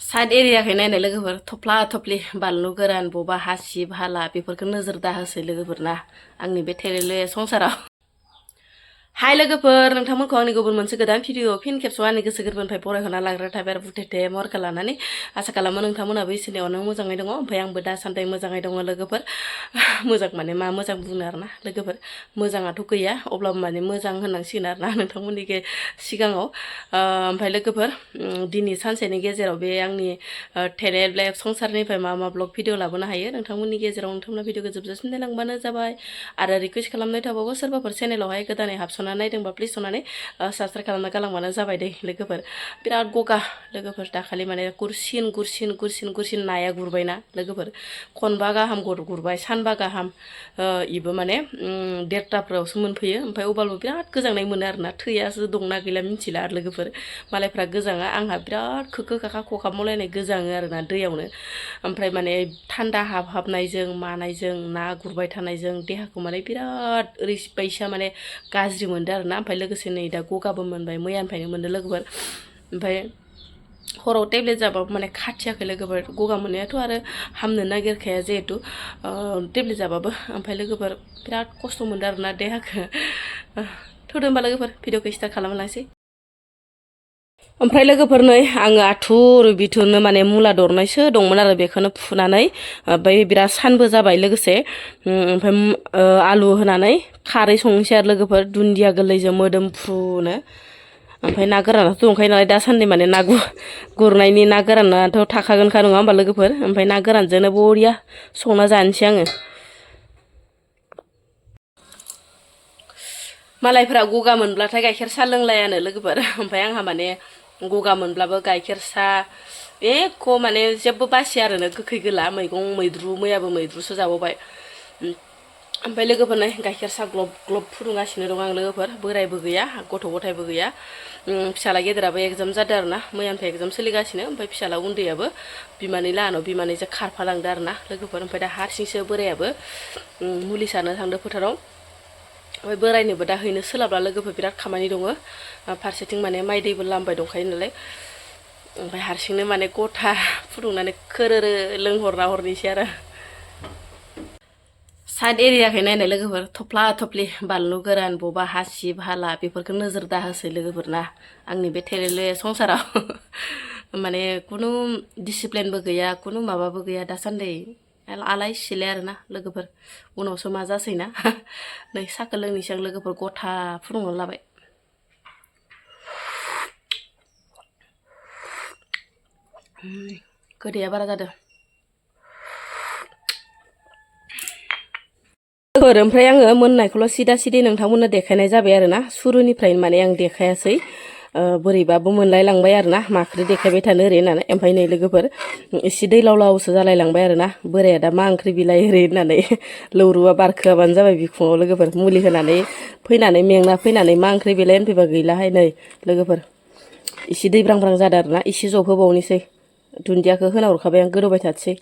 side एरियाखै नायनाय लोगोफोर थफ्ला थफ्लि बानलु गोरान बबा हासिब हाला बेफोरखौ नोजोर दाहोसै लोगोफोरना आंनि बे थेरेले संसाराव हाय लोगोफोर नोंथांमोनखौ आंनि गुबुन मोनसे गोदान भिडिअ फिन खेबसेआव आंनि गोसो गोरबोनिफ्राय बरायहरना लाग्रा थाबाय आरो बुथेथे महरखौ लानानै आसा खालामो नोंथांमोनाबो इसोरनि अननायाव मोजाङै दङ ओमफ्राय आंबो दासान्दि मोजाङै दङ लोगोफोर मोजां माने मा मोजां बुंनो आरोना लोगोफोर मोजाङाथ' गैया अब्लाबो माने मोजां होननांसिगोन आरोना नोंथांमोननि सिगाङाव ओमफ्राय लोगोफोर दिनै सानसेनि गेजेराव बे आंनि थेरेल ब्लेक संसारनिफ्राय मा मा ब्लग भिडिअ लाबोनो हायो नोंथांमोननि गेजेराव नोंथांमोना भिडिअखौ जोबजासिम नायलांबानो जाबाय आरो रिकुवेस्ट खालामनाय थाबावो सोरबाफोर चेनेलावहाय गोदानै हाबस'ना नायदोंबा प्लिज अननानै साबसक्राइब खालामना गालांबानो जाबाय दे लोगोफोर बिराद गगा लोगोफोर दाखालि माने गुरसिन नाया गुरबायना लोगोफोर खनबा गाहाम गुरबाय सानबा गाहाम इबो माने 1:30फोरावसो मोनफैयो ओमफ्राय अब्लाबो बिराद गोजांनाय मोनो आरोना थैयासो दंना गैला मिथिला आरो लोगोफोर मालायफ्रा गोजाङा आंहा बिराद खोखो खाखा खखाब मावलायनाय गोजाङो आरोना दैयावनो ओमफ्राय माने थान्दा हाबहाबनायजों मानायजों ना गुरबाय थानायजों देहाखौ माने बिराद ओरैबायसा माने गाज्रि मोनदों आरोना ओमफ्राय लोगोसे नै दा गगाबो मोनबाय मैयानिफ्रायनो मोनदों लोगोफोर ओमफ्राय हराव टेब्लेट जाबाबो माने खाथियाखै लोगोफोर गगा मोननायाथ' आरो हामनो नागिरखाया जिहेतु टेब्लेट जाबाबो ओमफ्राय लोगोफोर बिराद खस्थ' मोनदों आरोना देहाखौ थौदो होमबा लोगोफोर भिडिअखौ स्टार्ट खालामलांसै ओमफ्राय लोगोफोर नै आङो आथुर बिथुरनो माने मुला दरनायसो दंमोन आरो बेखौनो फुनानै ओमफ्राय बिराद सानबो जाबाय लोगोसे ओमफ्राय आलु होनानै खारै संनोसै आरो लोगोफोर दुन्दिया गोरलैजों मोदोमफ्रुनो ओमफ्राय ना गोरानाथ' दंखायो नालाय दासान्दि माने ना गुरनायनि ना गोरानाथ' थाखागोनखा नङा होमबा लोगोफोर ओमफ्राय ना गोरानजोंनो बरिया संना जानोसै आङो मालायफोरा गगा मोनब्लाथाय गाइखेर साहा लोंलायानो लोगोफोर ओमफ्राय आंहा माने गगा मोनब्लाबो गाइखेर साहा एख' माने जेबो बासिया आरोना गोखै गोला मैगं मैद्रु मैयाबो मैद्रुसो जाबावबाय ओमफ्राय लोगोफोरनो गाइखेर साहा ग्लब ग्लब फुदुंगासिनो दं आं लोगोफोर बोरायबो गैया गथ' गथायबो गैया फिसाला गेदेराबो एग्जाम जादों आरोना मैयानिफ्राय एग्जाम सोलिगासिनो ओमफ्राय फिसाला उन्दैयाबो बिमानै लाहानाव बिमानैजों खारफालांदो आरोना लोगोफोर ओमफ्राय दा हारसिंसो बोरायाबो मुलि सारनो थांदो फोथाराव ओमफ्राय बोरायनोबो दा हैनो सोलाबला लोगोफोर बिराद खामानि दङ फारसेथिं माने माइ दैबो लामबाय दंखायो नालाय ओमफ्राय हारसिंनो माने गथा फुदुंनानै खोरोरो लोंहरना हरनोसै आरो साइड एरियाखै नायनाय लोगोफोर थफ्ला थफ्लि बानलु गोरान बबा हासिब हाला बेफोरखौ नोजोर दाहोसै लोगोफोरना आंनि बे थेरेले संसाराव माने खुनु डिसिप्लिनबो गैया खुनु माबाबो गैया दासान्दि आलाय सिलाय आरोना लोगोफोर उनावसो मा जासैना नै साहाखौ लोंनोसै आं लोगोफोर गथा फुदुंना लाबाय गोदैया बारा जादों ओमफ्राय आङो मोननायखौल' सिदा सिदि नोंथांमोननो देखायनाय जाबाय आरोना सुरुनिफ्रायनो माने आं देखायासै बोरैबाबो मोनलाय लांबाय आरोना माखौथो देखायबाय थानो ओरै होननानै ओमफ्राय नै लोगोफोर एसे दैलाव लावसो जालाय लांबाय आरोना बोराया दा मा ओंख्रि बिलाय ओरै होननानै लौरुवा बारखोआबानो जाबाय बिखुङाव लोगोफोर मुलि होनानै फैनानै मेंना फैनानै मा ओंख्रि बिलाय होनफैबा गैलाहाय नै लोगोफोर एसे दै ब्रां ब्रां जादों आरोना एसे जबहोबावनोसै दुन्दियाखौ होना हरखाबाय आं गोदौबाय थासै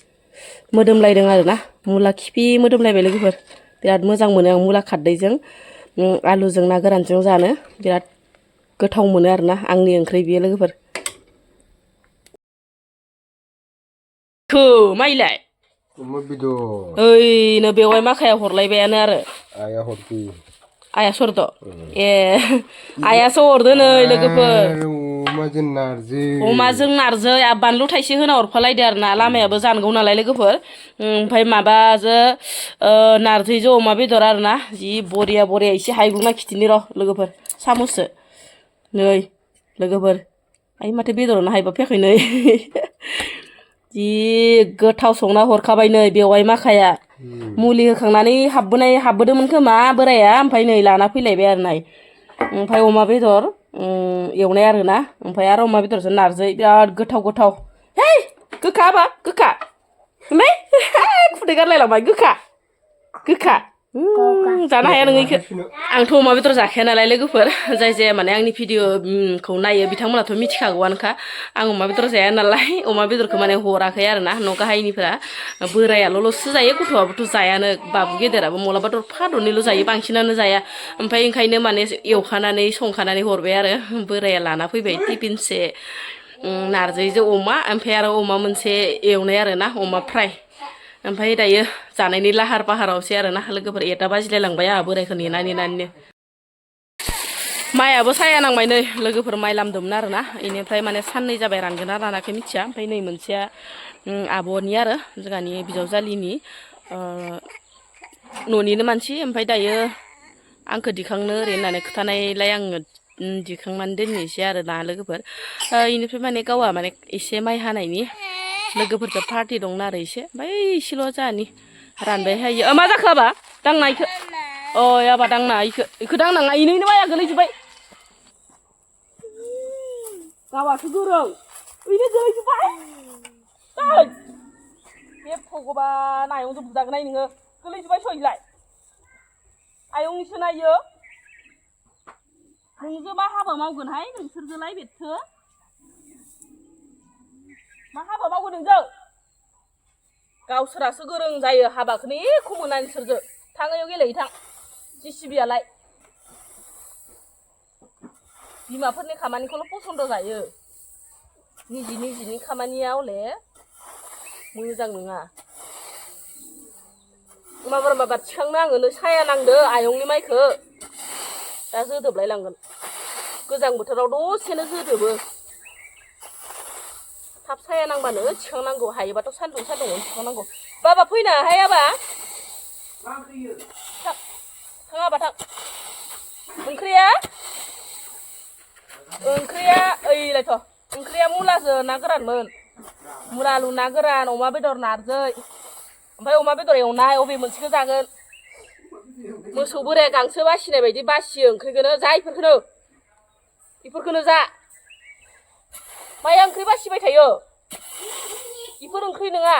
मोदोमलायदों आरोना मुला खिफि मोदोमलायबाय लोगोफोर बिराद मोजां मोनो आं मुला खारदैजों आलुजों ना गोरानजों जानो बिराद गोथाव मोनो आरोना आंनि ओंख्रि बियो लोगोफोर माइलाय ओइनो बेवहाय माखाया हरलायबायानो आरो आया हरदो आया सरद ए आयासो हरदो नै लोगोफोर अमाजों नारजि बानलु थाइसे होना हरफालायदो आरोना लामायाबो जानगौ नालाय लोगोफोर ओमफ्राय माबाजों नारजिजों अमा बेदर आरोना जि बरिया बरिया एसे हायगुंना खिथिनि र' लोगोफोर सामससो नै लोगोफोर आइ माथो बेदरावनो हायबा फैयाखै नै जि गोथाव संना हरखाबाय नै बेवहाय माखाया मुलि होखांनानै हाबबोदोंमोन खोमा बोराया ओमफ्राय नै लाना फैलायबाय आरो नाय ओमफ्राय अमा बेदर एवनाय आरोना ओमफ्राय आरो अमा बेदरजों नारजि बिराद गोथाव है गोखा हाबा गोखा ओमफ्राय खुदै गारलायलांबाय गोखा जानो हाया नोङो इखो आंथ' अमा बेदर जाखाया नालाय लोगोफोर जाय जाया माने आंनि भिडिअखौ नायो बिथांमोनाथ' मिथिखागौआनोखा आं अमा बेदर जाया नालाय अमा बेदरखौ माने हराखै आरोना न' गाहायनिफ्रा बोरायाल'सो जायो गथ'आबोथ' जायानो बाबु गेदेराबो मालाबा दरफा दरनैल' जायो बांसिनानो जाया ओमफ्राय ओंखायनो माने एवखानानै संखानानै हरबाय आरो बोराया लाना फैबाय टिफिनसे नारजिजों अमा ओमफ्राय आरो अमा मोनसे एवनाय आरो ना अमा फ्राय ओमफ्राय दायो जानायनि लाहार फाहारावसै आरो ना लोगोफोर 1टा बाजिलायलांबाय आंहा बोरायखौ नेनानैनो माइआबो साया नांबाय नै लोगोफोर माइ लामदोंमोन आरो ना बेनिफ्राय माने साननै जाबाय रानगोन ना रानाखै मिथिया ओमफ्राय नै मोनसेया आब'नि आरो जोंहानि बिजावजालिनि न'निनो मानसि ओमफ्राय दायो आंखौ दिखांनो ओरै होननानै खोथानायलाय आङो दिखांनानै दोननोसै आरो ना लोगोफोर बेनिफ्राय माने गावहा माने एसे माइ हानायनि लोगोफोरजों पार्टि दंना आरो एसे ओमफ्राय एसेल' जोंहानि रानबाय हायो मा जाखो आबा दांना इखो अ आबा दांना इखो दांनाङा इनैनो माइया गोलैजोब्बाय गावासो गोरों इनो गोलैजोब्बाय बे भगबान आयंजों बुजागोनहाय नोङो गोलैजोब्बाय सयलाय आयंनिसो नायो नोंजों मा हाबा मावगोनहाय नोंसोरजोंलाय बेथो मा हाबा मावगोन नोंजों गावसोरासो गोरों जायो हाबाखौनो एख' मोना नोंसोरजों थाङैयाव गेलेयो थां जिसिबियालाय बिमाफोरनि खामानिखौल' फसन्द जायो निजिनि खामानिया हले मोजां नङा माबा थिखांनो आङो साया नांदो आयंनि माइखौ दा जोदोबलाय लांगोन गोजां बोथोराव दसेनो जोदोबो थाब साया नांबानो थिखांनांगौ हायोबाथ' सान्दुङावनो थिखांनांगौ बाबा फैनाहाय आबा थाङाबा थां ओंख्रिया ओइलायथ' ओंख्रिया मुलाजों ना गोरानमोन मुला आलु ना गोरान अमा बेदर नारजै ओमफ्राय अमा बेदर एवनाय अबे मोनसेखौ जागोन मोसौ बोराया गांसो बासिनाय बायदि बासियो ओंख्रिखौनो जा इफोरखौनो जा माया ओंख्रि बासिबाय थायो इफोर ओंख्रि नङा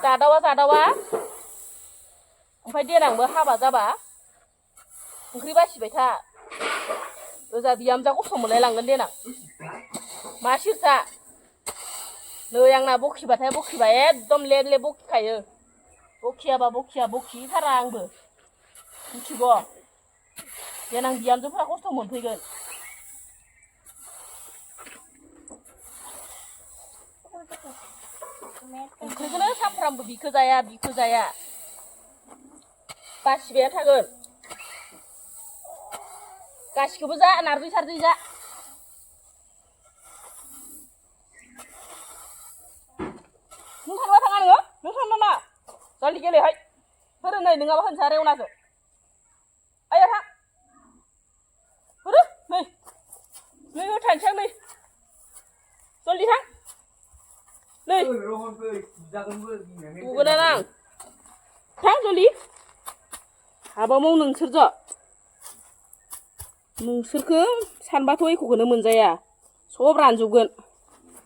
जादावा ओमफ्राय देनांबो हाबा जाबा ओंख्रि बासिबाय था ओजा बिहामजा गथ' मोनलायलांगोन देनां मा सिरसा नै आंना बखिबाथाय बखिबा एकदम लेब बखिखायो बखियाबा बखिथारा आंबो मिथिगौ देनां बिहामजोफ्रा खस्थ' मोनफैगोन ओंख्रिखौनो सामफ्रामबो बिखो जाया बासिबायानो थागोन गासिखौबो जा नारजि सारजि जा नों थांना थाङा नोङो नों थांना मा जल्दि गेलेहाय फोरोंनाय नङाबा होनसै आरो एवनासो आया थां नै थांसै आं नै जल्दि थां नै बुगोना आं थां जल्दि हाबा माव नोंसोरखौ सानबाथ' एख'खौनो मोनजाया सब रानजोबगोन